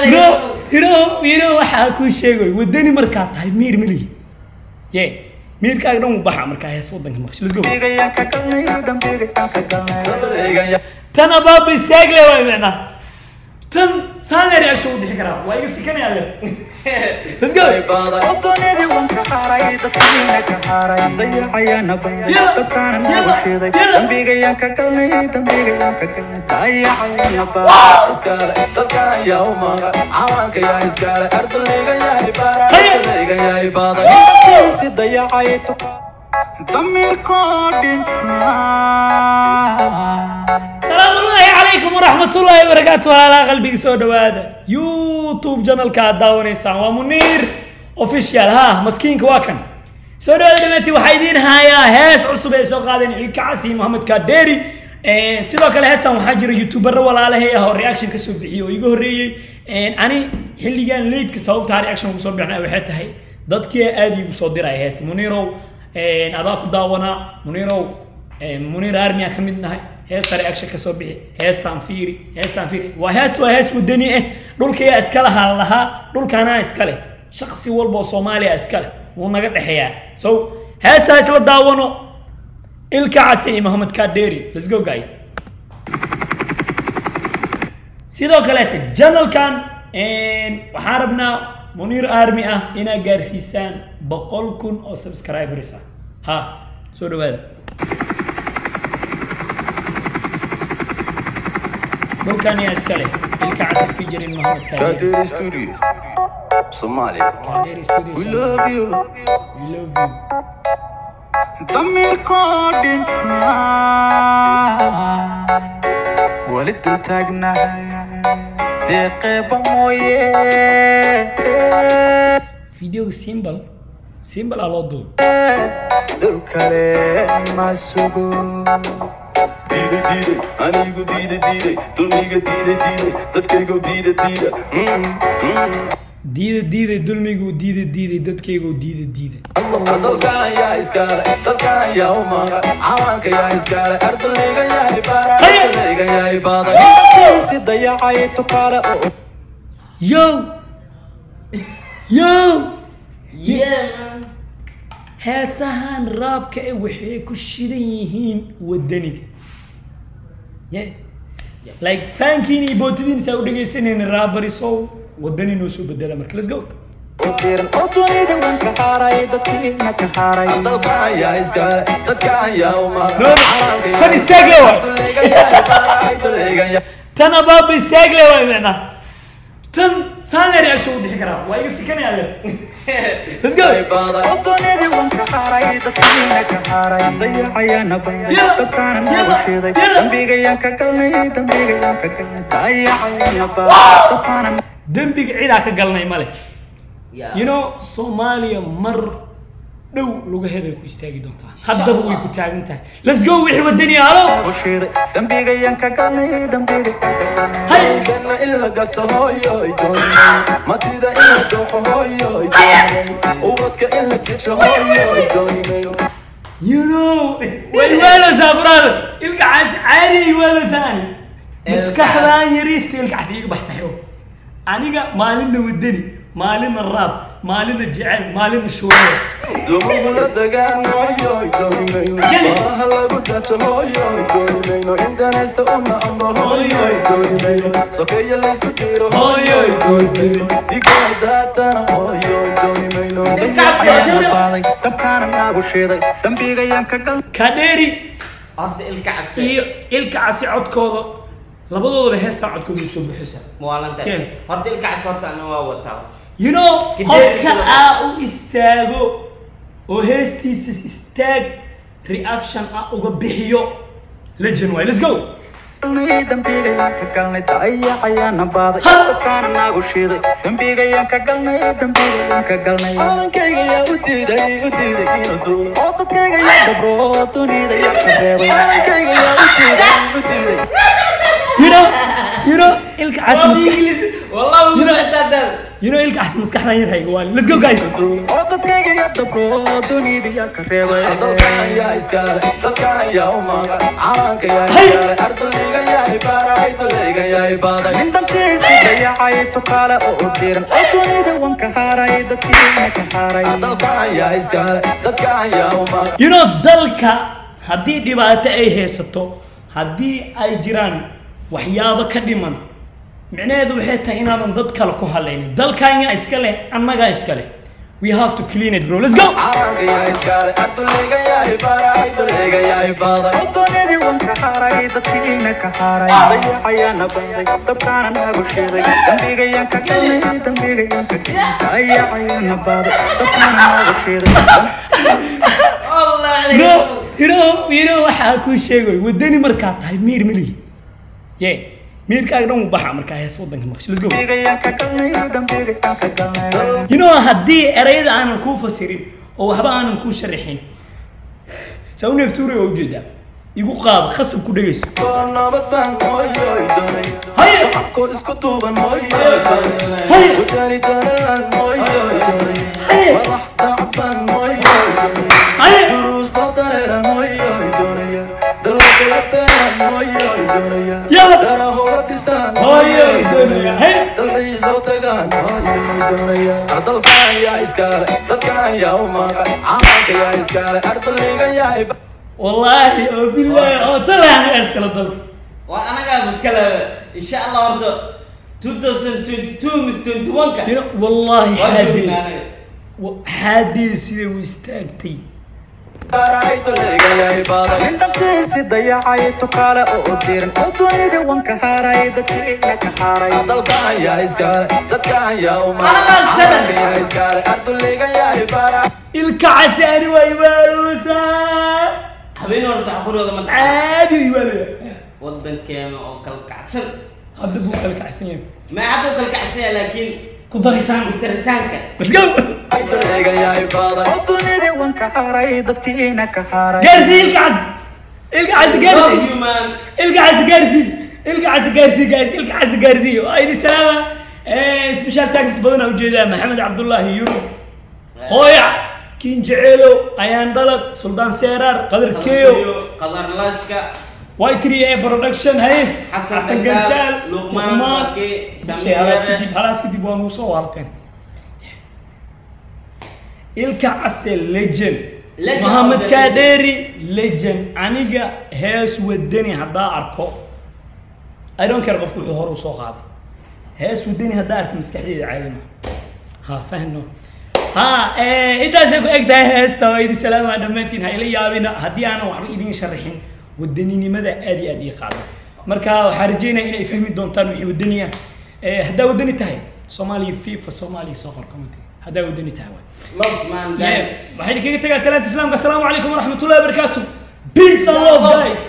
No, you know waxaa kuu sheegay wadani markaa tahay miir malihi ye miirkaaga dhan wuu baxa markaa hees wadanka maqsho. Let's go. Tan abaaba istaagle waay micnaa tan saan reaction u bixi karaa waa iga sikanaya adeer. Let's go. Salaamu ullaahi calaykum waraxmatullaahi wabarakaatu. Walaalaha qalbiga, soo dhawaada YouTube channelka aad daawanaysaan waa Muniir Official. Ha maskiinka waa kan. Soo dhawaada dhamaantiin. Waxaa idiin hayaa hees cusub ay soo qaadeen Ilkacasi Mohamed Kaderi. Sidoo kale heestan waxaa jira youtubero walaalahay ah oo reaction kasoo bixiyey oo iga horreeyey. Ani xilligan leydka sababtaa reaction ugu soo bixinaya waxay tahay dadkii aad iigu soo diraya heesta: "Muniirow, adaa ku daawanaa. Muniirow, Muniir Army aan ka mid nahay, heesta reaction kasoo bixi, heestaan fiiri, heestaan fiiri." Waa hees wadani ah. Dhulkayaa iska lahaa lahaa, dhulkaanaa iska leh, shaqsi walba oo Soomaaliya iska leh, wuu naga dhexeeyaa. So heestaa isla daawano, Ilka Case iyo Mohamed Kaderi. Let's go, guys. Sidoo kaleete channelkan waxaan rabnaa Muniir Army ah inaad gaarsiisaan 100,000 oo subscribers ah. Ha soo dhawaada. Dhulkan yaa iska leh, Ilka Case featuring Mohamed Kaderi. Kaderi Studios, Somalia. Kaderi Studios. We love you. We love you. Damiirkoo dhintaa wali dul taagnahay deeqeeba mooye. Videoga simple simple aa loo duubay. Dul kale ma sugo. Diiday, diiday, anigu diiday, diiday, dulmiga diiday, diiday, dadkaygu diida, diida. Diida, diiday, dulmigu diida, diiday, dadkaygu diida, diida. Dalka ayaa iskale, dalka ayaa u maqan, cawaanka yaa iskale, ardayga yaa ibara, ardayga yaa ibada. Si dayacay tukaale oo Yo yo. Yeah, man. Heesahan raabka eh waxay ku shidan yihiin wadaniga. Yeah, like faankiin iyo bootadiin saa u dhegaysanayna raabarisow wadani noo soo bedela. Marka let's go. Diran oo dunida waan ka haaray, dadkiina ka haaray. Dalka ayaa iskale, dadka ayaa u maqan. No, no. Tan istaag le waay. Ardayga yaa ibara, ardayga yaa. Tan abaaba istaag le waay micnaa tan saan reaction u bixi karaa waa iga sikanaya adeer. Let's go. Ibada. Oo dunida waan ka haaray, dadkiina ka haaray, dayacayaana bayday, Yalla, dabkaana yalla, nagu shiday. Yalla. Dambigayaan ka galnay, dambigayaan ka galnay, dayacayaana bayday, dabkaana Dembiga cidaa ka galnay male. Yeah. You know, Soomaaliya mar dhow lugaheeday ku istaagi doontaa, haddaba way ku taagan tahay. Let's go. Wixii wadani halo. Nagu shiday, dambigayaan ka galnay, dambigayaan ka galnay. Hay. Janna in la gato hooyoy doonay, matida in la dooxo hooyoy doonay, ubadka in la dejo hooyoy doonay. You know, way waaleysaa brother. Ilka Cas caadi ay waaleysaa. Ani maskaxdaan yariista Ilka Cas iiga bax saaxiibo. Aniga maalinna wadani, maalinna raab, maalinna jecel, maalinna shuwayo. Dumugu la dagaan hooyoy doonayno, baraha lagu dajo hooyoy doonayno, intanesta una amro hooyoy doonayno, sokeeya laysku diro hooyoy doonayno, dhiigoo daatana hooyoy doonayno. Dayacayaana baaday, dabkaana nagu shiday, dambigayaan ka galnay. Kadheeri. Horta Ilka Case. Iyo Ilka Casi codkooda labadoodaba heestaan codkooda u soo bixisa. Muwaalanta. Yeah. Horta Ilka Case horta ana waa wataa horta. You know, Kadheeri qofka sidoo aa u istaago oo heestiisa istaag reaction ah uga bixiyo legend waay. Let's go. Dambigayaan ka galnay, dayacayaana baaday, dabkaana nagu shiday, dambigayaan ka galnay, dambigayaan ka galnay. Calankayga yaa u diiday, u diiday inuu duulo? Oo dadkayga yaa dabro, dunida yaa ka reebay? Calankayga yaa u diiday, u diiday? You know Ilka Cas maskax Wallah wuu socdaa dal. You know, Ilka Cas maskaxdan yar hayga waali. Let's go, guys. Oo dadkayga yaa dabro dunida yaa ka reebay. Dalkan yaa iskale, dadkan yaa u maqan, calanka yaa iskale, ardayga yaa ibaaray, dulayga yaa ibaaday. Nin dantiisi dayacay tukaale oo diran oo dunida wan ka haray, dadkiina ka haray. Dalkan yaa iskale, dadkan yaa u maqan. You know, dalka haddii dhibaato ay haysato, haddii ay jiraan waxyaabo ka dhiman, micnaheedu waxay tahay inaadan dad kale ku hadlaynin. Dalkan yaa iska leh? Annagaa iska leh. We have to clean it, bro. Let's go. Calanka yaa iskale, ardayga yaa ibaaray, dulayga yaa ibaaday. Oo dunidii wan ka haray, dadkiina ka haray, dayacayaana baday, dabkaana nagu shiday, dambigayaan ka galnay, dambigayaan ka galnay, dayacayaana baday, dabkaana nagu shiday. Allah. Bro, you know waxaa kuu sheegay, wadani markaa tahay miir ma lihi ye, miirkaaga dhan wuu baxa markaa hees wadanka maqsho. Let's go. Dambigayaan ka galnay, dambigayaan ka galnay. You know, haddii erayada aanan kuu fasirin oo waxba aanan kuu sharaxin, saa u neeftuuray waa ujeedaa, igu qaado khasab ku dhegayso. Nabad baan hooyoy doonay. Haye. Shacabku isku duuban hooyoy doonay. Haye. Wadani danalan hooyoy doonay. Haye. Madax daacad baan hooyoy doonay. Haye. Duruus loo dareeran hooyoy doonaya. Dalada la beeran hooyoy doonaya. Yalla. Daraho la dhisaan hooyoy doonaya. Haye. Dalxiis loo tagaan hooyoy doonaya. Dalkan yaa iskale, dadkan yaa u maqan, calanka yaa iskale, ardayga yaa iba. Wallaahi oo bilaahi oo talaani iskala dalka. Waa anagaa iskale, insha Allah. Horta 2022 mis 21 ka You know, wallaahi waa xaadeed joognaa anaga. Xaadeed siday u istaagtay. Baray, dulayga yaa ibaaday. Nin dantiisi dayacay tukaale oo diran oo dunida wan ka haray, dadkiina ka haray. Dalkan yaa iskale, dadkan yaa u maqan, Anagaa iskale. calanka yaa iskale, ardayga yaa ibaaray. Ilka Casi ani waa ibaaruusaa. Habeen horta xaqurooda ma tahay? Caadi u ibaaruya. Wadankeena oo kala kacsan. Hadda buu kala kacsan yahay. Ma hadda uu kala kacsan yahay, laakiin ku daritaan. Ku daritaanka. Let's go. Dulayga yaa ibaaday. Oo dunida wan ka haray, dadkiina ka haray. Gaarsii Ilka Casi, Ilka Casi. Love Gaarsii you, man. Ilka Casi, gaarsii Ilka Casi, gaarsii guys, Ilka Casi gaarsii. Waa idin salaama. Special thanks badan aa ujeedaa Maxamed Cabdullaahi Yurub, Hooyac Kiin Jeceelo, Ayaan Dhalad, Suldaan Seeraar, Qadar Keyo, Qadar Lashka, Y3A Production, haye. Xasan Xasan Gantaal, Gantaal, Luqmaan Luqmaan. Bake, Bise, Samiir halaas Yare. kadib, halaas kadib waa nugu soo waalateen. Ilka Case legend. Legend Mohamed of the legend. Kaderi legend. Aniga hees wadani haddaa arko, I don't care qofku wuxuu hore u soo qaaday. Hees wadani haddaa arko, maskaxdayda caadi ma ha fahno ha. Intaasay ku eg tahay heesta. Waa idin salaama dhammaantiin. Ha ila yaabina haddii aanan waxba idin sharaxin. Wadaninimada aad iyo aad ii qaada. Marka waxaan rajeynaya inay fahmi doontaan wixii wadani ah. Haddaa wadani tahay, Soomaaliya FIFA, Soomaaliya soo qor comment haddaa wadani tahay waay. Love, man, guys. Yes, waxaan idinkaga tagaa salaanta islaamka. Asalaamu calaykum waraxmatullahi wabarakaatu. Peace and love, guys.